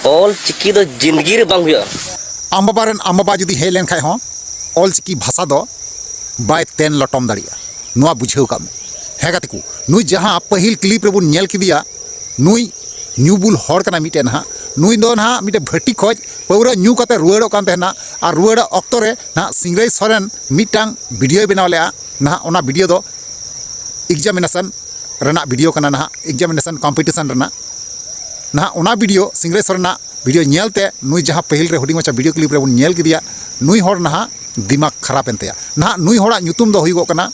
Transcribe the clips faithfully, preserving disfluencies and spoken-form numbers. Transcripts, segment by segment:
ᱚᱞ ᱪᱤᱠᱤ ᱫᱚ ᱡᱤᱱᱫᱜᱤ ᱨᱮ ᱵᱟᱝ ᱦᱩᱭᱩᱜᱼᱟ᱾ ᱟᱢ ᱵᱟᱵᱟ ᱨᱮᱱ ᱟᱢ ᱵᱟᱵᱟ ᱡᱩᱫᱤ ᱦᱮᱡ ᱞᱮᱱ ᱠᱷᱟᱡ ᱦᱚᱸ ᱚᱞ ᱪᱤᱠᱤ ᱵᱷᱟᱥᱟ ᱫᱚ ᱵᱟᱭ ᱛᱮᱱ ᱞᱚᱴᱚᱢ ᱫᱟᱲᱮᱭᱟᱜᱼᱟ᱾ ᱱᱚᱣᱟ ᱵᱩᱡᱷᱟᱹᱣ ᱠᱟᱜ ᱢᱮ᱾ ᱦᱮᱸ ᱜᱟᱛᱮ ᱠᱚ, ᱱᱩᱭ ᱡᱟᱦᱟᱸ ᱯᱟᱹᱦᱤᱞ clip ᱨᱮᱵᱚᱱ ᱧᱮᱞ ᱠᱮᱫᱮᱭᱟ, ᱱᱩᱭ ᱧᱩ ᱵᱩᱞ ᱦᱚᱲ ᱠᱟᱱᱟ ᱢᱤᱫᱴᱮᱱ ᱱᱟᱦᱟᱜ᱾ ᱱᱩᱭ ᱫᱚ ᱱᱟᱦᱟᱜ ᱢᱤᱫᱴᱮᱱ ᱵᱷᱟᱹᱴᱤ ᱠᱷᱚᱡ ᱯᱟᱹᱣᱨᱟᱹ ᱧᱩ ᱠᱟᱛᱮ ᱨᱩᱣᱟᱹᱲᱚᱜ ᱠᱟᱱ ᱛᱟᱦᱮᱱᱟ᱾ ᱟᱨ ᱨᱩᱣᱟᱹᱲᱚᱜ ᱚᱠᱛᱚ ᱨᱮ ᱱᱟᱦᱟᱜ ᱥᱤᱝᱨᱟᱹᱭ ᱥᱚᱨᱮᱱ ᱢᱤᱫᱴᱟᱝ video ᱵᱮᱱᱟᱣ ᱞᱮᱜᱼᱟ᱾ ᱱᱟᱦᱟᱜ ᱚᱱᱟ video ᱫᱚ examination ᱨᱮᱱᱟᱜ video ᱠᱟᱱᱟ, ᱱᱟᱦᱟᱜ examination competition ᱨᱮᱱᱟᱜ᱾ ᱱᱟᱦᱟᱜ ᱚᱱᱟ video, ᱥᱤᱝᱨᱟᱹᱭ ᱥᱚᱨᱮᱱᱟᱜ video ᱧᱮᱞᱛᱮ, ᱱᱩᱭ ᱡᱟᱦᱟᱸ ᱯᱟᱹᱦᱤᱞ ᱨᱮ ᱦᱩᱰᱤᱧ ᱢᱟᱪᱷᱟ video clip ᱨᱮᱵᱚᱱ ᱧᱮᱞ ᱠᱮᱫᱮᱭᱟ, ᱱᱩᱭ ᱦᱚᱲ ᱱᱟᱦᱟᱜ ᱫᱤᱢᱟᱜᱽ ᱠᱷᱟᱨᱟᱯ ᱮᱱ ᱛᱟᱭᱟ᱾ ᱱᱟᱦᱟᱜ ᱱᱩᱭ ᱦᱚᱲᱟᱜ ᱧᱩᱛᱩᱢ ᱫᱚ ᱦᱩᱭᱩᱜᱚᱜ ᱠᱟᱱᱟ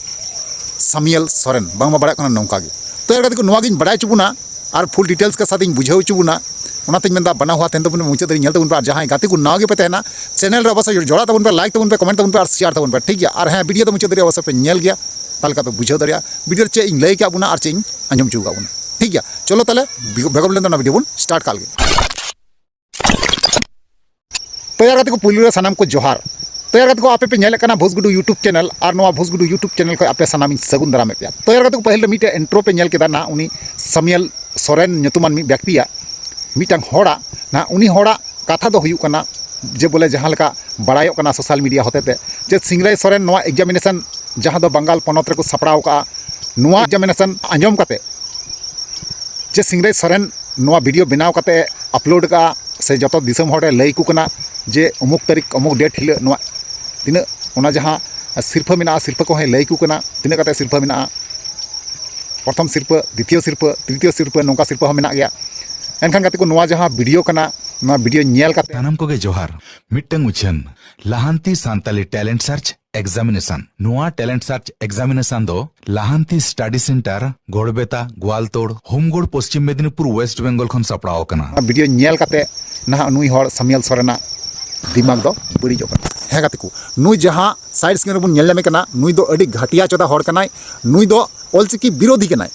ᱥᱟᱢᱤᱭᱮᱞ ᱥᱚᱨᱮᱱ, ᱵᱟᱝᱢᱟ ᱵᱟᱲᱟᱭᱚᱜ ᱠᱟᱱᱟ ᱱᱚᱝᱠᱟ ᱜᱮ᱾ ᱛᱚ ᱮᱨ ᱜᱟᱛᱮ ᱠᱚ, ᱱᱚᱣᱟ ᱜᱤᱧ ᱵᱟᱲᱟᱭ ᱦᱚᱪᱚ ᱵᱚᱱᱟ ᱟᱨ full details ᱠᱟ ᱥᱟᱛᱤᱧ ᱵᱩᱡᱷᱟᱹᱣ ᱦᱚᱪᱚ ᱵᱚᱱᱟ᱾ ᱚᱱᱟᱛᱤᱧ ᱢᱮᱱᱫᱟ, ᱵᱟᱱᱟ ᱦᱚᱲ ᱛᱟᱦᱮᱱ ᱛᱟᱵᱚᱱ ᱯᱮ, ᱢᱩᱪᱟᱹᱫ ᱫᱷᱟᱹᱨᱤᱡ ᱧᱮᱞ ᱛᱟᱵᱚᱱ ᱯᱮ᱾ ᱟᱨ ᱡᱟᱦᱟᱸᱭ ᱜᱟᱛᱮ ᱠᱚ ᱱᱟᱣᱟ ᱜᱮᱯᱮ ᱛᱟᱦᱮᱱᱟ, channel ᱨᱮ ᱚᱵᱚᱥᱥᱳᱭ ᱡᱚᱲᱟᱣ ᱛᱟᱵᱚᱱ ᱯᱮ, like ᱛᱟᱵᱚᱱ ᱯᱮ, comment ᱛᱟᱵᱚᱱ ᱯᱮ ᱟᱨ share ᱛᱟᱵᱚᱱ ᱯᱮ, ᱴᱷᱤᱠ ᱜᱮᱭᱟ? ᱟᱨ ᱦᱮᱸ, video ᱫᱚ ᱢᱩᱪᱟᱹᱫ ᱫᱷᱟᱹᱨᱤᱡ ᱚᱵᱚᱥᱥᱳᱭ ᱯᱮ ᱧᱮᱞ ᱜᱮᱭᱟ, ᱛᱟᱦᱚᱞᱮ ᱠᱷᱟᱱ ᱯᱮ ᱵᱩᱡᱷᱟᱹᱣ ᱫᱟᱲᱮᱭᱟᱜᱼᱟ video ᱨᱮ ᱪᱮᱫ ᱤᱧ ᱞᱟᱹᱭ ᱠᱟᱜ ᱵᱚᱱᱟ ᱟᱨ ᱪᱮᱫ ᱤᱧ ᱟᱸᱡᱚᱢ ᱦᱚᱪᱚ ᱠᱟᱜ ᱵᱚᱱᱟ, ᱴᱷᱤᱠ ᱜᱮᱭᱟ? ᱪᱚᱞᱚ ᱛᱟᱦᱚᱞᱮ, ᱵᱮᱜᱚᱨ ᱵᱤᱞᱚᱢ ᱫᱚ ᱚᱱᱟ video ᱵᱚᱱ start ᱠᱟᱜ ᱞᱮᱜᱮ᱾ ᱛᱚ ᱮᱨ ᱜᱟᱛᱮ ᱠᱚ, ᱯᱩᱭᱞᱩ ᱨᱮ ᱥᱟᱱᱟᱢ ᱠᱚ ᱡᱚᱦᱟᱨ᱾ ᱛᱚ ᱮᱨ ᱜᱟᱛᱮ ᱠᱚ, ᱟᱯᱮ ᱯᱮ ᱧᱮᱞᱮᱫ ᱠᱟᱱᱟ ᱵᱷᱩᱥᱜᱩᱰᱩ YouTube channel, ᱟᱨ ᱱᱚᱣᱟ ᱵᱷᱩᱥᱜᱩᱰᱩ YouTube channel ᱠᱷᱚᱱ ᱟᱯᱮ ᱥᱟᱱᱟᱢᱤᱧ ᱥᱟᱹᱜᱩᱱ ᱫᱟᱨᱟᱢᱮᱫ ᱯᱮᱭᱟ᱾ ᱛᱚ ᱮᱨ ᱜᱟᱛᱮ ᱠᱚ, ᱯᱟᱹᱦᱤᱞ ᱨᱮ ᱢᱤᱫᱴᱮᱡ intro ᱯᱮ ᱧᱮᱞ ᱠᱮᱫᱟ, ᱱᱟᱦᱟᱜ ᱩᱱᱤ ᱥᱟᱢᱤᱭᱮᱞ ᱥᱚᱨᱮᱱ ᱧᱩᱛᱩᱢᱟᱱ ᱢᱤᱫ ᱵᱮᱠᱛᱤᱭᱟᱜ, ᱢᱤᱫᱴᱟᱝ ᱦᱚᱲᱟᱜ, ᱱᱟᱦᱟᱜ ᱩᱱᱤ ᱦᱚᱲᱟᱜ ᱠᱟᱛᱷᱟ ᱫᱚ ᱦᱩᱭᱩᱜ ᱠᱟᱱᱟ ᱡᱮ, ᱵᱚᱞᱮ, ᱡᱟᱦᱟᱸ ᱞᱮᱠᱟ ᱵᱟᱲᱟᱭᱚᱜ ᱠᱟᱱᱟ social media ᱦᱚᱛᱮᱛᱮ, ᱡᱮ ᱥᱤᱝᱨᱟᱹᱭ ᱥᱚᱨᱮᱱ ᱱᱚᱣᱟ examination ᱡᱟᱦᱟᱸ ᱫᱚ ᱵᱟᱝᱜᱟᱞ ᱯᱚᱱᱚᱛ ᱨᱮᱠᱚ ᱥᱟᱯᱲᱟᱣ ᱠᱟᱜᱼᱟ, ᱱᱚᱣᱟ examination ᱟᱸᱡᱚᱢ ᱠᱟᱛᱮ ᱡᱮ ᱥᱤᱝᱨᱟᱹᱭ ᱥᱚᱨᱮᱱ ᱱᱚᱣᱟ video ᱵᱮᱱᱟᱣ ᱠᱟᱛᱮ upload ᱠᱟᱜᱼᱟ, ᱥᱮ ᱡᱚᱛᱚ ᱫᱤᱥᱚᱢ ᱦᱚᱲᱮ ᱞᱟᱹᱭ ᱟᱠᱚ ᱠᱟᱱᱟ ᱡᱮ ᱚᱢᱩᱠ ᱛᱟᱹᱨᱤᱠᱷ, ᱚᱢᱩᱠ date ᱦᱤᱞᱳᱜ ᱱᱚᱣᱟ ᱛᱤᱱᱟᱹᱜ, ᱚᱱᱟ ᱡᱟᱦᱟᱸ ᱥᱤᱨᱯᱷᱟᱹ ᱢᱮᱱᱟᱜᱼᱟ, ᱥᱤᱨᱯᱷᱟᱹ ᱠᱚᱦᱚᱸᱭ ᱞᱟᱹᱭ ᱟᱠᱚ ᱠᱟᱱᱟ, ᱛᱤᱱᱟᱹᱜ ᱠᱟᱛᱮ ᱥᱤᱨᱯᱷᱟᱹ ᱢᱮᱱᱟᱜᱼᱟ, ᱯᱨᱚᱛᱷᱚᱢ ᱥᱤᱨᱯᱷᱟᱹ, ᱫᱤᱛᱤᱭᱚ ᱥᱤᱨᱯᱷᱟᱹ, ᱛᱨᱤᱛᱤᱭᱚ ᱥᱤᱨᱯᱷᱟᱹ, ᱱᱚᱝᱠᱟ ᱥᱤᱨᱯᱷᱟᱹ ᱦᱚᱸ ᱢᱮᱱᱟᱜ ᱜᱮᱭᱟ᱾ ᱮᱱᱠᱷᱟᱱ ᱜᱟᱛᱮ ᱠᱚ, ᱱᱚᱣᱟ ᱡᱟᱦᱟᱸ video ᱠᱟᱱᱟ, ᱱᱚᱣᱟ video ᱧᱮᱞ ᱠᱟᱛᱮ ᱥᱟᱱᱟᱢ ᱠᱚᱜᱮ ᱡᱚᱦᱟᱨ᱾ ᱢᱤᱫᱴᱟᱝ ᱩᱪᱷᱟᱹᱱ, ᱞᱟᱦᱟᱱᱛᱤ ᱥᱟᱱᱛᱟᱞᱤ talent search examination᱾ ᱱᱚᱣᱟ talent search examination ᱫᱚ ᱞᱟᱦᱟᱱᱛᱤ study center, ᱜᱚᱲᱵᱮᱛᱟ, Goaltore, ᱦᱳᱢᱜᱳᱲ, Paschim Medinipur, West Bengal ᱠᱷᱚᱱ ᱥᱟᱯᱲᱟᱣ ᱟᱠᱟᱱᱟ᱾ ᱱᱚᱣᱟ video ᱧᱮᱞ ᱠᱟᱛᱮ ᱱᱟᱦᱟᱜ ᱱᱩᱭ ᱦᱚᱲ ᱥᱟᱢᱤᱭᱟᱞ ᱥᱚᱨᱮᱱᱟᱜ ᱫᱤᱢᱟᱜᱽ ᱫᱚ ᱵᱟᱹᱲᱤᱡᱚᱜ ᱠᱟᱱᱟ᱾ ᱦᱮᱸ ᱜᱟᱛᱮ ᱠᱚ, ᱱᱩᱭ ᱡᱟᱦᱟᱸ side screen ᱨᱮᱵᱚᱱ ᱧᱮᱞ ᱧᱟᱢᱮ ᱠᱟᱱᱟ, ᱱᱩᱭ ᱫᱚ ᱟᱹᱰᱤ ᱜᱷᱟᱹᱴᱤᱭᱟ ᱪᱚᱫᱟ ᱦᱚᱲ ᱠᱟᱱᱟᱭ᱾ ᱱᱩᱭ ᱫᱚ ᱚᱞᱪᱤᱠᱤ ᱵᱤᱨᱳᱫᱷᱤ ᱠᱟᱱᱟᱭ᱾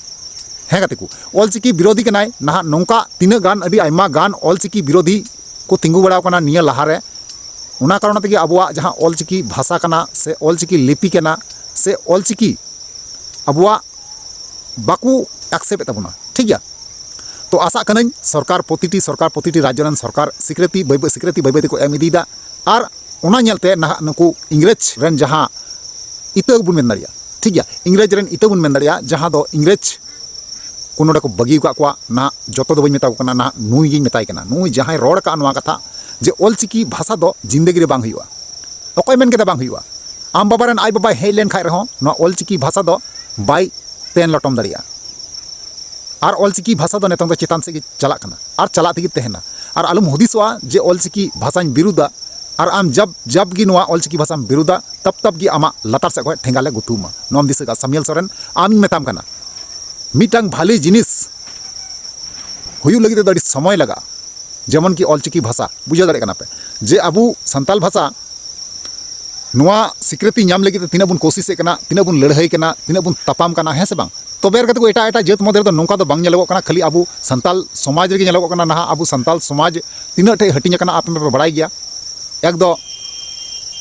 ᱦᱮᱸ ᱜᱟᱛᱮ ᱠᱚ, ᱚᱞᱪᱤᱠᱤ ᱵᱤᱨᱳᱫᱷᱤ ᱠᱟᱱᱟᱭ᱾ ᱱᱟᱦᱟᱜ ᱱᱚᱝᱠᱟ ᱛᱤᱱᱟᱹᱜ ᱜᱟᱱ, ᱟᱹᱰᱤ ᱟᱭᱢᱟ ᱜᱟᱱ ᱚᱞᱪᱤᱠᱤ ᱵᱤᱨᱳᱫᱷᱤ ᱠᱚ ᱛᱤᱸᱜᱩ ᱵᱟᱲᱟᱣ ᱠᱟᱱᱟ ᱱᱤᱭᱟᱹ ᱞᱟᱦᱟᱨᱮ᱾ ᱚᱱᱟ ᱠᱟᱨᱚᱱ ᱛᱮᱜᱮ ᱟᱵᱚᱣᱟᱜ ᱡᱟᱦᱟᱸ ᱚᱞᱪᱤᱠᱤ ᱵᱷᱟᱥᱟ ᱠᱟᱱᱟ, ᱥᱮ ᱚᱞᱪᱤᱠᱤ ᱞᱤᱯᱤ ᱠᱟᱱᱟ, ᱥᱮ ᱚᱞᱪᱤᱠᱤ ᱟᱵᱚᱣᱟᱜ ᱵᱟᱠᱚ accept ᱮᱫ ᱛᱟᱵᱚᱱᱟ, ᱴᱷᱤᱠ ᱜᱮᱭᱟ? ᱛᱚ ᱟᱥᱟᱜ ᱠᱟᱹᱱᱟᱹᱧ ᱥᱚᱨᱠᱟᱨ ᱯᱨᱚᱛᱤᱴᱤ ᱥᱥᱤᱠᱨᱤᱛᱤ ᱵᱟᱹᱭ ᱵᱟᱹᱭ ᱛᱮᱠᱚ ᱮᱢ ᱤᱫᱤᱭᱮᱫᱟ᱾ ᱟᱨ ᱚᱱᱟ ᱧᱮᱞᱛᱮ ᱱᱟᱦᱟᱜ ᱱᱩᱠᱩ ᱤᱝᱨᱮᱡᱽ ᱨᱮᱱ ᱡᱟᱦᱟᱸ ᱤᱛᱟᱹ ᱵᱚᱱ ᱢᱮᱱ ᱫᱟᱲᱮᱭᱟᱜᱼᱟ, ᱴᱷᱤᱠ ᱜᱮᱭᱟ, ᱤᱝᱨᱮᱡᱽ ᱨᱮᱱ ᱤᱛᱟᱹ ᱵᱚᱱ ᱢᱮᱱ ᱫᱟᱲᱮᱭᱟᱜᱼᱟ, ᱡᱟᱦᱟᱸ ᱫᱚ ᱤᱝᱨᱮᱡᱽ ᱠᱚ ᱱᱚᱰᱮ ᱠᱚ ᱵᱟᱹᱜᱤ ᱟᱠᱟᱫ ᱠᱚᱣᱟ᱾ ᱱᱟᱦᱟᱜ ᱡᱚᱛᱚ ᱫᱚ ᱵᱟᱹᱧ ᱢᱮᱛᱟ ᱠᱚ ᱠᱟᱱᱟ, ᱱᱟᱦᱟᱜ ᱱᱩᱭ ᱜᱤᱧ ᱢᱮᱛᱟᱭ ᱠᱟᱱᱟ, ᱱᱩᱭ ᱡᱟᱦᱟᱸᱭ ᱨᱚᱲ ᱟᱠᱟᱫ ᱱᱚᱣᱟ ᱠᱟᱛᱷᱟ ᱡᱮ ᱚᱞᱪᱤᱠᱤ ᱵᱷᱟᱥᱟ ᱫᱚ ᱡᱤᱱᱫᱮᱜᱤ ᱨᱮ ᱵᱟᱝ ᱦᱩᱭᱩᱜᱼᱟ᱾ ᱚᱠᱚᱭ ᱢᱮᱱ ᱠᱮᱫᱟ ᱵᱟᱝ ᱦᱩᱭᱩᱜᱼᱟ? ᱟᱢ ᱵᱟᱵᱟ ᱨᱮᱱ ᱟᱡ ᱵᱟᱵᱟᱭ ᱦᱮᱡ ᱞᱮᱱ ᱠᱷᱟᱡ ᱨᱮᱦᱚᱸ ᱱᱚᱣᱟ ᱚᱞᱪᱤᱠᱤ ᱵᱷᱟᱥᱟ ᱫᱚ ᱵᱟᱭ ᱛᱮᱱ ᱞᱚᱴᱚᱢ ᱫᱟᱲᱮᱭᱟᱜᱼᱟ᱾ ᱟᱨ ᱚᱞᱪᱤᱠᱤ ᱵᱷᱟᱥᱟ ᱫᱚ ᱱᱤᱛᱚᱝ ᱫᱚ ᱪᱮᱛᱟᱱ ᱥᱮᱫ ᱜᱮ ᱪᱟᱞᱟᱜ ᱠᱟᱱᱟ ᱟᱨ ᱪᱟᱞᱟᱜ ᱛᱮᱜᱮ ᱛᱟᱦᱮᱱᱟ᱾ ᱟᱨ ᱟᱞᱚᱢ ᱦᱩᱫᱤᱥᱚᱜᱼᱟ ᱡᱮ ᱚᱞᱪᱤᱠᱤ ᱵᱷᱟᱥᱟᱧ ᱵᱤᱨᱩᱫᱟ᱾ ᱟᱨ ᱟᱢ ᱡᱟᱵ ᱡᱟᱵ ᱜᱮ ᱱᱚᱣᱟ ᱚᱞᱪᱤᱠᱤ ᱵᱷᱟᱥᱟᱢ ᱵᱤᱨᱩᱫᱟ, ᱛᱟᱵ ᱛᱟᱵ ᱜᱮ ᱟᱢᱟᱜ ᱞᱟᱛᱟᱨ ᱥᱮᱫ ᱠᱷᱚᱱ ᱴᱷᱮᱸᱜᱟ ᱞᱮ ᱜᱩᱛᱩᱣᱟᱢᱟ᱾ ᱱᱚᱣᱟᱢ ᱫᱤᱥᱟᱹ ᱠᱟᱜᱼᱟ, ᱥᱟᱢᱤᱭᱟᱞ ᱥᱚᱨᱮᱱ, ᱟᱢᱤᱧ ᱢᱮᱛᱟᱢ ᱠᱟᱱᱟ, ᱢᱤᱫᱴᱟᱝ ᱵᱷᱟᱞᱮ ᱡᱤᱱᱤᱥ ᱦᱩᱭᱩᱜ ᱞᱟᱹᱜᱤᱫ ᱛᱮᱫᱚ ᱟᱹᱰᱤ ᱥᱚᱢᱚᱭ ᱞᱟᱜᱟᱜᱼᱟ᱾ ᱡᱮᱢᱚᱱ ᱠᱤ ᱚᱞᱪᱤᱠᱤ ᱵᱷᱟᱥᱟ, ᱵᱩᱡᱷᱟᱹᱣ ᱫᱟᱲᱮᱭᱟᱜ ᱠᱟᱱᱟ ᱯᱮ ᱡᱮ ᱟᱵᱚ ᱥᱟᱱᱛᱟᱞ ᱵᱷᱟᱥᱟ ᱱᱚᱣᱟ ᱥᱤᱠᱨᱤᱛᱤ ᱧᱟᱢ ᱞᱟᱹᱜᱤᱫ ᱛᱮ ᱛᱤᱱᱟᱹᱜ ᱵᱚᱱ ᱠᱳᱥᱤᱥᱮᱫ ᱠᱟᱱᱟ, ᱛᱤᱱᱟᱹᱜ ᱵᱚᱱ ᱞᱟᱹᱲᱦᱟᱹᱭ ᱠᱟᱱᱟ, ᱛᱤᱱᱟᱹᱜ ᱵᱚᱱ ᱛᱟᱯᱟᱢ ᱠᱟᱱᱟ, ᱦᱮᱸ ᱥᱮ ᱵᱟᱝ? ᱛᱚᱵᱮ ᱮᱨ ᱠᱟᱛᱮ ᱠᱚ ᱮᱴᱟᱜ ᱮᱴᱟᱜ ᱡᱟᱹᱛ ᱢᱚᱫᱽᱫᱷᱮ ᱨᱮᱫᱚ ᱱᱚᱝᱠᱟ ᱫᱚ ᱵᱟᱝ ᱧᱮᱞᱚᱜᱚᱜ ᱠᱟᱱᱟ, ᱠᱷᱟᱹᱞᱤ ᱟᱵᱚ ᱥᱟᱱᱛᱟᱞ ᱥᱚᱢᱟᱡᱽ ᱨᱮᱜᱮ ᱧᱮᱞᱚᱜᱚᱜ ᱠᱟᱱᱟ᱾ ᱱᱟᱦᱟᱜ ᱟᱵᱚ ᱥᱟᱱᱛᱟᱞ ᱥᱚᱢᱟᱡᱽ ᱛᱤᱱᱟᱹᱜ ᱴᱷᱮᱡ ᱦᱟᱹᱴᱤᱧ ᱟᱠᱟᱱᱟ, ᱟᱯᱮ ᱯᱮ ᱵᱟᱲᱟᱭ ᱜᱮᱭᱟ᱾ ᱮᱠ ᱫᱚ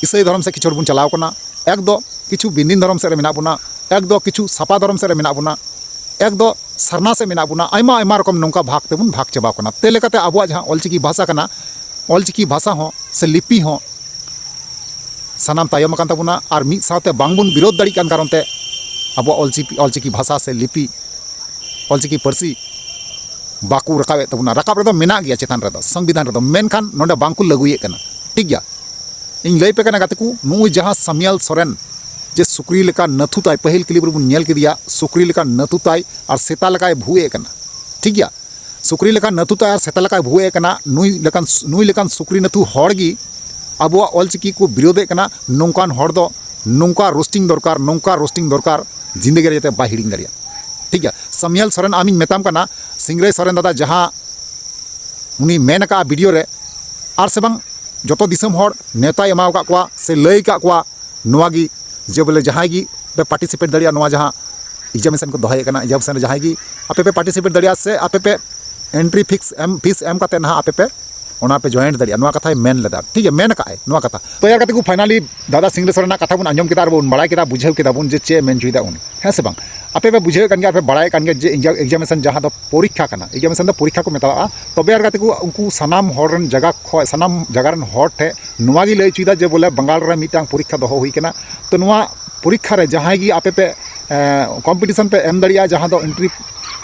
ᱤᱥᱟᱹᱭ ᱫᱷᱚᱨᱚᱢ ᱥᱮᱫ ᱠᱤᱪᱷᱩ ᱦᱚᱲ ᱵᱚᱱ ᱪᱟᱞᱟᱣ ᱠᱟᱱᱟ, ᱮᱠ ᱫᱚ ᱠᱤᱪᱷᱩ ᱵᱤᱱᱫᱤᱱ ᱫᱷᱚᱨᱚᱢ ᱥᱮᱫ ᱨᱮ ᱢᱮᱱᱟᱜ ᱵᱚᱱᱟ, ᱮᱠ ᱫᱚ ᱠᱤᱪᱷᱩ ᱥᱟᱯᱟ ᱫᱷᱚᱨᱚᱢ ᱥᱮᱫ ᱨᱮ ᱢᱮᱱᱟᱜ ᱵᱚᱱᱟ, ᱮᱠ ᱫᱚ ᱥᱟᱨᱱᱟ ᱥᱮᱫ ᱢᱮᱱᱟᱜ ᱵᱚᱱᱟ, ᱟᱭᱢᱟ ᱟᱭᱢᱟ ᱨᱚᱠᱚᱢ ᱱᱚᱝᱠᱟ ᱵᱷᱟᱜᱽ ᱛᱮᱵᱚᱱ ᱵᱷᱟᱜᱽ ᱪᱟᱵᱟᱣ ᱠᱟᱱᱟ᱾ ᱛᱮ ᱞᱮᱠᱟᱛᱮ ᱟᱵᱚᱣᱟᱜ ᱡᱟᱦᱟᱸ ᱚᱞᱪᱤᱠᱤ ᱵᱷᱟᱥᱟ ᱠᱟᱱᱟ, ᱚᱞᱪᱤᱠᱤ ᱵᱷᱟᱥᱟ ᱦᱚᱸ ᱥᱮ ᱞᱤᱯᱤ ᱦᱚᱸ ᱥᱟᱱᱟᱢ ᱛᱟᱭᱚᱢ ᱟᱠᱟᱱ ᱛᱟᱵᱚᱱᱟ᱾ ᱟᱨ ᱢᱤᱫ ᱥᱟᱶᱛᱮ ᱵᱟᱝᱵᱚᱱ ᱵᱤᱨᱳᱫᱷ ᱫᱟᱲᱮᱭᱟᱜ ᱠᱟᱱ ᱠᱟᱨᱚᱱ ᱛᱮ ᱟᱵᱚᱣᱟᱜ ᱚᱞᱪᱤᱠᱤ, ᱚᱞᱪᱤᱠᱤ ᱵᱷᱟᱥᱟ ᱥᱮ ᱞᱤᱯᱤ, ᱚᱞᱪᱤᱠᱤ ᱯᱟᱹᱨᱥᱤ ᱵᱟᱠᱚ ᱨᱟᱠᱟᱵᱮᱫ ᱛᱟᱵᱚᱱᱟ᱾ ᱨᱟᱠᱟᱵ ᱨᱮᱫᱚ ᱢᱮᱱᱟᱜ ᱜᱮᱭᱟ ᱪᱮᱛᱟᱱ ᱨᱮᱫᱚ, ᱥᱚᱝᱵᱤᱫᱷᱟᱱ ᱨᱮᱫᱚ, ᱢᱮᱱᱠᱷᱟᱱ ᱱᱚᱰᱮ ᱵᱟᱝᱠᱚ ᱞᱟᱹᱜᱩᱭᱮᱫ ᱠᱟᱱᱟ᱾ ᱴᱷᱤᱠ ᱜᱮᱭᱟ, ᱤᱧ ᱞᱟᱹᱭ ᱯᱮ ᱠᱟᱱᱟ ᱜᱟᱛᱮ ᱠᱚ, ᱱᱩᱜᱼᱩᱭ ᱡᱟᱦᱟᱸ ᱥᱟᱢᱤᱭᱟᱞ ᱥᱚᱨᱮᱱ ᱡᱮ ᱥᱩᱠᱨᱤ ᱞᱮᱠᱟ ᱱᱟᱹᱛᱷᱩ ᱛᱟᱭ, ᱯᱟᱹᱦᱤᱞ clip ᱨᱮᱵᱚᱱ ᱧᱮᱞ ᱠᱮᱫᱮᱭᱟ, ᱥᱩᱠᱨᱤ ᱞᱮᱠᱟ ᱱᱟᱹᱛᱷᱩ ᱛᱟᱭ ᱟᱨ ᱥᱮᱛᱟ ᱞᱮᱠᱟᱭ ᱵᱷᱩᱜ ᱮᱫ ᱠᱟᱱᱟ᱾ ᱴᱷᱤᱠ ᱜᱮᱭᱟ, ᱥᱩᱠᱨᱤ ᱞᱮᱠᱟ ᱱᱟᱹᱛᱷᱩ ᱛᱟᱭ ᱟᱨ ᱥᱮᱛᱟ ᱞᱮᱠᱟᱭ ᱵᱷᱩᱜ ᱮᱫ ᱠᱟᱱᱟ᱾ ᱱᱩᱭ ᱞᱮᱠᱟᱱ, ᱱᱩᱭ ᱞᱮᱠᱟᱱ ᱥᱩᱠᱨᱤ ᱱᱟᱹᱛᱷᱩ ᱦᱚᱲ ᱜᱮ ᱟᱵᱚᱣᱟᱜ ᱚᱞᱪᱤᱠᱤ ᱠᱚ ᱵᱤᱨᱳᱫᱷᱮᱫ ᱠᱟᱱᱟ᱾ ᱱᱚᱝᱠᱟᱱ ᱦᱚᱲ ᱫᱚ ᱱᱚᱝᱠᱟ roasting ᱫᱚᱨᱠᱟᱨ, ᱱᱚᱝᱠᱟ roasting ᱫᱚᱨᱠᱟᱨ, ᱡᱤᱱᱫᱮᱜᱤ ᱨᱮ ᱡᱟᱛᱮ ᱵᱟᱭ ᱦᱤᱲᱤᱧ ᱫᱟᱲᱮᱭᱟᱜ᱾ ᱴᱷᱤᱠ ᱜᱮᱭᱟ, ᱥᱟᱢᱤᱭᱟᱞ ᱥᱚᱨᱮᱱ, ᱟᱢᱤᱧ ᱢᱮᱛᱟᱢ ᱠᱟᱱᱟ, ᱥᱤᱝᱨᱟᱹᱭ ᱥᱚᱨᱮᱱ ᱫᱟᱫᱟ ᱡᱟᱦᱟᱸ ᱩᱱᱤ ᱢᱮᱱ ᱟᱠᱟᱫᱼᱟ video ᱨᱮ, ᱟᱨ ᱥᱮ ᱵᱟᱝ ᱡᱚᱛᱚ ᱫᱤᱥᱚᱢ ᱦᱚᱲ ᱱᱮᱣᱛᱟᱭ ᱮᱢᱟᱣ ᱟᱠᱟᱫ ᱠᱚᱣᱟ ᱥᱮ ᱞᱟᱹᱭ ᱟᱠᱟᱫ ᱠᱚᱣᱟ ᱱᱚᱣᱟ ᱜᱮ, ᱡᱮ ᱵᱚᱞᱮ ᱡᱟᱦᱟᱸᱭ ᱜᱮ ᱯᱮ participate ᱫᱟᱲᱮᱭᱟᱜᱼᱟ, ᱱᱚᱣᱟ ᱡᱟᱦᱟᱸ examination ᱠᱚ ᱫᱚᱦᱚᱭᱮᱫ ᱠᱟᱱᱟ, examination ᱨᱮ ᱡᱟᱦᱟᱸᱭ ᱜᱮ ᱟᱯᱮ ᱯᱮ participate ᱫᱟᱲᱮᱭᱟᱜᱼᱟ ᱥᱮ ᱟᱯᱮ ᱯᱮ entry fees ᱮᱢ, fees ᱮᱢ ᱠᱟᱛᱮ ᱱᱟᱦᱟᱜ ᱟᱯᱮ ᱯᱮ ᱚᱱᱟ ᱯᱮ ᱡᱚᱭᱮᱱᱴ ᱫᱟᱲᱮᱭᱟᱜᱼᱟ, ᱱᱚᱣᱟ ᱠᱟᱛᱷᱟᱭ ᱢᱮᱱ ᱞᱮᱫᱟ᱾ ᱴᱷᱤᱠ ᱜᱮᱭᱟ, ᱢᱮᱱ ᱠᱟᱜᱼᱟᱭ ᱱᱚᱣᱟ ᱠᱟᱛᱷᱟ᱾ ᱛᱚ ᱭᱟᱨ ᱜᱟᱛᱮ ᱠᱚ, ᱯᱷᱟᱭᱱᱟᱞᱤ ᱫᱟᱫᱟ ᱥᱤᱝᱨᱟᱹᱭ ᱥᱚᱨᱮᱱᱟᱜ ᱠᱟᱛᱷᱟ ᱵᱚᱱ ᱟᱸᱡᱚᱢ ᱠᱮᱫᱟ ᱟᱨ ᱵᱚᱱ ᱵᱟᱲᱟᱭ ᱠᱮᱫᱟ, ᱵᱩᱡᱷᱟᱹᱣ ᱠᱮᱫᱟ ᱵᱚᱱ ᱡᱮ ᱪᱮᱫ ᱮ ᱢᱮᱱ ᱦᱚᱪᱚᱭᱮᱫᱟ ᱩᱱᱤ, ᱦᱮᱸ ᱥᱮ ᱵᱟᱝ? ᱟᱯᱮ ᱯᱮ ᱵᱩᱡᱷᱟᱹᱣᱮᱫ ᱠᱟᱱ ᱜᱮᱭᱟ, ᱟᱯᱮ ᱵᱟᱲᱟᱭᱮᱫ ᱠᱟᱱ ᱜᱮᱭᱟ ᱡᱮ examination ᱡᱟᱦᱟᱸ ᱫᱚ ᱯᱚᱨᱤᱠᱠᱷᱟ ᱠᱟᱱᱟ, examination ᱫᱚ ᱯᱚᱨᱤᱠᱠᱷᱟ ᱠᱚ ᱢᱮᱛᱟᱜᱼᱟ᱾ ᱛᱚᱵᱮ ᱭᱟᱨ ᱜᱟᱛᱮ ᱠᱚ, ᱩᱱᱠᱩ ᱥᱟᱱᱟᱢ ᱦᱚᱲ ᱨᱮᱱ ᱡᱟᱭᱜᱟ ᱠᱷᱚᱱ, ᱥᱟᱱᱟᱢ ᱡᱟᱭᱜᱟ ᱨᱮᱱ ᱦᱚᱲ ᱴᱷᱮᱱ ᱱᱚᱣᱟ ᱜᱮ ᱞᱟᱹᱭ ᱦᱚᱪᱚᱭᱮᱫᱟ ᱡᱮ ᱵᱚᱞᱮ ᱵᱟᱝᱜᱟᱞ ᱨᱮ ᱢᱤᱫᱴᱟᱝ ᱯᱚᱨᱤᱠᱠᱷᱟ ᱫᱚᱦᱚ ᱦᱩᱭ ᱠᱟᱱᱟ᱾ ᱛᱚ ᱱᱚᱣᱟ ᱯᱚᱨᱤᱠᱠᱷᱟ ᱨᱮ ᱡᱟᱦᱟᱸᱭ ᱜᱮ ᱟᱯᱮ ᱯᱮ ᱠᱚᱢᱯᱤᱴᱤᱥᱚᱱ ᱯᱮ ᱮᱢ ᱫᱟᱲᱮᱭᱟᱜᱼᱟ, ᱡᱟᱦᱟᱸ ᱫᱚ ᱮᱱᱴᱨᱤ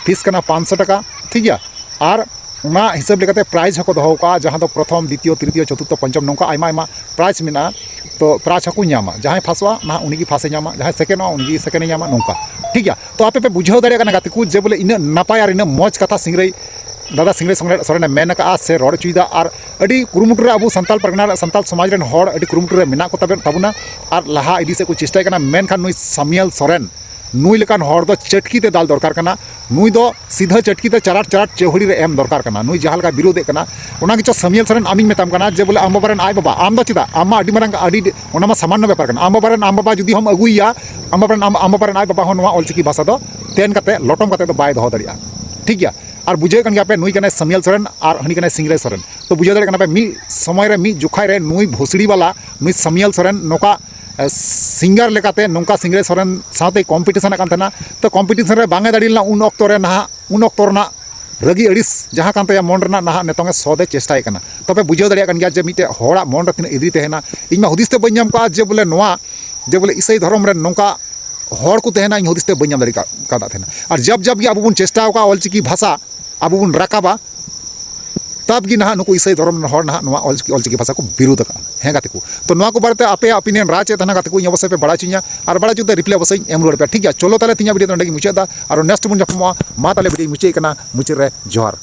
ᱯᱷᱤᱥ ᱠᱟᱱᱟ ᱯᱟᱸᱪᱥᱚ ᱴᱟᱠᱟ, ᱴᱷᱤᱠ ᱜᱮᱭᱟ? ᱟᱨ ᱚᱱᱟ ᱦᱤᱥᱟᱹᱵ ᱞᱮᱠᱟᱛᱮ ᱯᱨᱟᱭᱤᱡᱽ ᱦᱚᱸᱠᱚ ᱫᱚᱦᱚ ᱠᱟᱜᱼᱟ, ᱡᱟᱦᱟᱸ ᱫᱚ ᱯᱨᱚᱛᱷᱚᱢ, ᱫᱤᱛᱤᱭᱚ, ᱛᱨᱤᱛᱤᱭᱚ, ᱪᱚᱛᱩᱨᱛᱷᱚ, ᱯᱚᱧᱪᱚᱢ, ᱱᱚᱝᱠᱟ ᱟᱭᱢᱟ ᱟᱭᱢᱟ ᱯᱨᱟᱭᱤᱡᱽ ᱢᱮᱱᱟᱜᱼᱟ᱾ ᱛᱚ ᱯᱨᱟᱭᱤᱡᱽ ᱦᱚᱸᱠᱚ ᱧᱟᱢᱟ, ᱡᱟᱦᱟᱸᱭ ᱯᱷᱟᱥᱚᱜᱼᱟ ᱱᱟᱦᱟᱜ ᱩᱱᱤᱜᱮ ᱯᱷᱟᱥᱮ ᱧᱟᱢᱟ, ᱡᱟᱦᱟᱸᱭ ᱥᱮᱠᱮᱱᱰᱚᱜᱼᱟ ᱩᱱᱤᱜᱮ ᱥᱮᱠᱮᱱᱰᱮ ᱧᱟᱢᱟ, ᱱᱚᱝᱠᱟ, ᱴᱷᱤᱠ ᱜᱮᱭᱟ? ᱛᱚ ᱟᱯᱮ ᱯᱮ ᱵᱩᱡᱷᱟᱹᱣ ᱫᱟᱲᱮᱭᱟᱜ ᱠᱟᱱᱟ ᱜᱟᱛᱮ ᱠᱚ, ᱡᱮ ᱵᱚᱞᱮ ᱤᱱᱟᱹᱜ ᱱᱟᱯᱟᱭ ᱟᱨ ᱤᱱᱟᱹᱜ ᱢᱚᱡᱽ ᱠᱟᱛᱷᱟ ᱥᱤᱝᱨᱟᱹᱭ, ᱫᱟᱫᱟ ᱥᱤᱝᱨᱟᱹᱭ ᱥᱚᱨᱮᱱ, ᱥᱚᱨᱮᱱᱮ ᱢᱮᱱ ᱟᱠᱟᱫᱼᱟ ᱥᱮ ᱨᱚᱲ ᱦᱚᱪᱚᱭᱮᱫᱟ, ᱟᱨ ᱟᱹᱰᱤ ᱠᱩᱨᱩᱢᱩᱴᱩ ᱨᱮ ᱟᱵᱚ ᱥᱟᱱᱛᱟᱲ ᱯᱟᱨᱜᱟᱱᱟ ᱨᱮ, ᱥᱟᱱᱛᱟᱲ ᱥᱚᱢᱟᱡᱽ ᱨᱮᱱ ᱦᱚᱲ ᱟᱹᱰᱤ ᱠᱩᱨᱩᱢᱩᱴᱩ ᱨᱮ ᱢᱮᱱᱟᱜ ᱠᱚ ᱛᱟᱵᱮ-, ᱛᱟᱵᱚᱱᱟ᱾ ᱟᱨ ᱞᱟᱦᱟ ᱤᱫᱤ ᱥᱮᱫ ᱠᱚ ᱪᱮᱥᱴᱟᱭ ᱠᱟᱱᱟ, ᱢᱮᱱᱠᱷᱟᱱ ᱱᱩᱭ ᱥᱟᱢᱤᱭᱟᱞ ᱥᱚᱨᱮᱱ, ᱱᱩᱭ ᱞᱮᱠᱟᱱ ᱦᱚᱲ ᱫᱚ ᱪᱟᱹᱴᱠᱤ ᱛᱮ ᱫᱟᱞ ᱫᱚᱨᱠᱟᱨ ᱠᱟᱱᱟ᱾ ᱱᱩᱭ ᱫᱚ ᱥᱤᱫᱷᱟᱹ ᱪᱟᱹᱴᱠᱤ ᱛᱮ ᱪᱟᱨᱟᱴ ᱪᱟᱨᱟᱴ ᱪᱟᱹᱣᱦᱟᱹᱲᱤ ᱨᱮ ᱮᱢ ᱫᱚᱨᱠᱟᱨ ᱠᱟᱱᱟ᱾ ᱱᱩᱭ ᱡᱟᱦᱟᱸ ᱞᱮᱠᱟᱭ ᱵᱤᱨᱳᱫᱷᱮᱫ ᱠᱟᱱᱟ, ᱚᱱᱟ ᱜᱮᱪᱚ ᱥᱟᱢᱤᱭᱟᱞ ᱥᱚᱨᱮᱱ ᱟᱢᱤᱧ ᱢᱮᱛᱟᱢ ᱠᱟᱱᱟ ᱡᱮ ᱵᱚᱞᱮ ᱟᱢ ᱵᱟᱵᱟ ᱨᱮᱱ ᱟᱡ ᱵᱟᱵᱟ, ᱟᱢ ᱫᱚ ᱪᱮᱫᱟᱜ, ᱟᱢ ᱢᱟ ᱟᱹᱰᱤ ᱢᱟᱨᱟᱝ, ᱟᱹᱰᱤ, ᱚᱱᱟ ᱢᱟ ᱥᱟᱢᱟᱱᱱᱚ ᱵᱮᱯᱟᱨ ᱠᱟᱱᱟ᱾ ᱟᱢ ᱵᱟᱵᱟ ᱨᱮᱱ ᱟᱢ ᱵᱟᱵᱟ ᱡᱩᱫᱤ ᱦᱚᱸᱢ ᱟᱹᱜᱩᱭᱮᱭᱟ, ᱟᱢ ᱵᱟᱵᱟ ᱨᱮᱱ ᱟᱢ, ᱟᱢ ᱵᱟᱵᱟ ᱨᱮᱱ ᱟᱡ ᱵᱟᱵᱟ ᱦᱚᱸ ᱱᱚᱣᱟ ᱚᱞᱪᱤᱠᱤ ᱵᱷᱟᱥᱟ ᱫᱚ ᱛᱮᱱ ᱠᱟᱛᱮ, ᱞᱚᱴᱚᱢ ᱠᱟᱛᱮ ᱫᱚ ᱵᱟᱭ ᱫᱚᱦᱚ ᱫᱟᱲᱮᱭᱟᱜᱼᱟ, ᱴᱷᱤᱠ ᱜᱮᱭᱟ? ᱟᱨ ᱵᱩᱡᱷᱟᱹᱣ ᱠᱟᱱ ᱜᱮᱭᱟ ᱯᱮ, ᱱᱩᱭ ᱠᱟᱱᱟᱭ ᱥᱟᱢᱤᱭᱟᱞ ᱥᱚᱨᱮᱱ ᱟᱨ ᱦᱟᱹᱱᱤ ᱠᱟᱱᱟᱭ ᱥᱤᱝᱨᱟᱹᱭ ᱥᱚᱨᱮᱱ᱾ ᱛᱚ ᱵᱩᱡᱷᱟᱹᱣ ᱫᱟᱲᱮᱭᱟᱜ ᱠᱟᱱᱟ ᱯᱮ, ᱢᱤᱫ ᱥᱚᱢᱚᱭ ᱨᱮ, ᱢᱤᱫ ᱡᱚᱠᱷᱟᱭ ᱨᱮ ᱱᱩᱭ ᱵᱷᱳᱥᱲᱤ ᱵᱟᱞᱟ, ᱱᱩᱭ ᱥᱟᱢᱤᱭᱟᱞ ᱥᱚᱨᱮᱱ ᱱᱚᱝᱠᱟ ᱥᱤᱝᱜᱟᱨ ᱞᱮᱠᱟᱛᱮ ᱱᱚᱝᱠᱟ ᱥᱤᱝᱨᱟᱹᱭ ᱥᱚᱨᱮᱱ ᱥᱟᱶᱛᱮ ᱠᱚᱢᱯᱤᱴᱤᱥᱚᱱ ᱠᱟᱱ ᱛᱟᱦᱮᱱᱟ᱾ ᱛᱚ ᱠᱚᱢᱯᱤᱴᱤᱥᱚᱱ ᱨᱮ ᱵᱟᱝ ᱮ ᱫᱟᱲᱮ ᱞᱮᱱᱟ ᱩᱱ ᱚᱠᱛᱚ ᱨᱮ, ᱱᱟᱦᱟᱜ ᱩᱱ ᱚᱠᱛᱚ ᱨᱮᱱᱟᱜ ᱨᱟᱹᱜᱤ ᱟᱹᱲᱤᱥ ᱡᱟᱦᱟᱸ ᱠᱟᱱ ᱛᱟᱭᱟ ᱢᱚᱱ ᱨᱮᱱᱟᱜ, ᱱᱟᱦᱟᱜ ᱱᱤᱛᱚᱝ ᱮ ᱥᱚᱫ ᱮ ᱪᱮᱥᱴᱟᱭ ᱠᱟᱱᱟ᱾ ᱛᱚᱵᱮ ᱵᱩᱡᱷᱟᱹᱣ ᱫᱟᱲᱮᱭᱟᱜ ᱠᱟᱱ ᱜᱮᱭᱟ ᱡᱮ ᱢᱤᱫᱴᱮᱡ ᱦᱚᱲᱟᱜ ᱢᱚᱱ ᱨᱮ ᱛᱤᱱᱟᱹᱜ ᱤᱫᱨᱤ ᱛᱟᱦᱮᱱᱟ᱾ ᱤᱧ ᱢᱟ ᱦᱩᱫᱤᱥ ᱛᱮ ᱵᱟᱹᱧ ᱧᱟᱢ ᱠᱟᱜᱼᱟ ᱡᱮ ᱵᱚᱞᱮ ᱱᱚᱣᱟ, ᱡᱮ ᱵᱚᱞᱮ ᱤᱥᱟᱹᱭ ᱫᱷᱚᱨᱚᱢ ᱨᱮᱱ ᱱᱚᱝᱠᱟ ᱦᱚᱲ ᱠᱚ ᱛᱟᱦᱮᱱᱟ, ᱤᱧ ᱦᱩᱫᱤᱥ ᱛᱮ ᱵᱟᱹᱧ ᱧᱟᱢ ᱫᱟᱲᱮ ᱠᱟᱜ-, ᱠᱟᱫᱟ ᱛᱟᱦᱮᱱᱟ᱾ ᱟᱨ ᱡᱟᱵ ᱡᱟᱵ ᱜᱮ ᱟᱵᱚ ᱵᱚᱱ ᱪᱮᱥᱴᱟ ᱟᱠᱟᱫᱼᱟ ᱚᱞᱪᱤᱠᱤ ᱵᱷᱟᱥᱟ ᱟᱵᱚ ᱵᱚᱱ ᱨᱟᱠᱟᱵᱟ, ᱛᱟᱵ ᱜᱮ ᱱᱟᱦᱟᱜ ᱱᱩᱠᱩ ᱤᱥᱟᱹᱭ ᱫᱷᱚᱨᱚᱢ ᱨᱮᱱ ᱦᱚᱲ ᱱᱟᱦᱟᱜ ᱱᱚᱣᱟ ᱚᱞᱪᱤᱠᱤ, ᱚᱞᱪᱤᱠᱤ ᱵᱷᱟᱥᱟ ᱠᱚ ᱵᱤᱨᱳᱫ ᱟᱠᱟᱫᱼᱟ᱾ ᱦᱮᱸ ᱜᱟᱛᱮ ᱠᱚ, ᱛᱚ ᱱᱚᱣᱟ ᱠᱚ ᱵᱟᱨᱮᱛᱮ ᱟᱯᱮᱭᱟᱜ ᱚᱯᱤᱱᱤᱭᱚᱱ ᱨᱟᱭ ᱪᱮᱫ ᱛᱟᱦᱮᱱᱟ ᱜᱟᱛᱮ ᱠᱚ, ᱤᱧ ᱚᱵᱚᱥᱥᱳᱭ ᱯᱮ ᱵᱟᱲᱟᱭ ᱦᱚᱪᱚᱧᱟ, ᱟᱨ ᱵᱟᱲᱟᱭ ᱦᱚᱪᱚ ᱠᱟᱛᱮ ᱨᱤᱯᱞᱟᱭ ᱚᱵᱚᱥᱥᱳᱭ ᱤᱧ ᱮᱢ ᱨᱩᱣᱟᱹᱲ ᱟᱯᱮᱭᱟ, ᱴᱷᱤᱠ ᱜᱮᱭᱟ? ᱪᱚᱞᱚ ᱛᱟᱦᱞᱮ ᱛᱮᱦᱮᱧᱟᱜ ᱵᱷᱤᱰᱤᱭᱳ ᱫᱚ ᱱᱚᱸᱰᱮ ᱜᱮ ᱢᱩᱪᱟᱹᱫ ᱮᱫᱟ, ᱟᱨᱚ ᱱᱮᱠᱥᱴ ᱵᱚᱱ ᱧᱟᱯᱟᱢᱚᱜᱼᱟ᱾ ᱢᱟ ᱛᱟᱦᱞᱮ ᱵᱷᱤᱰᱤᱭᱳ ᱢᱩᱪᱟᱹᱫ ᱠᱟᱱᱟ, ᱢᱩᱪᱟᱹᱫ ᱨᱮ ᱡᱚᱦᱟᱨ᱾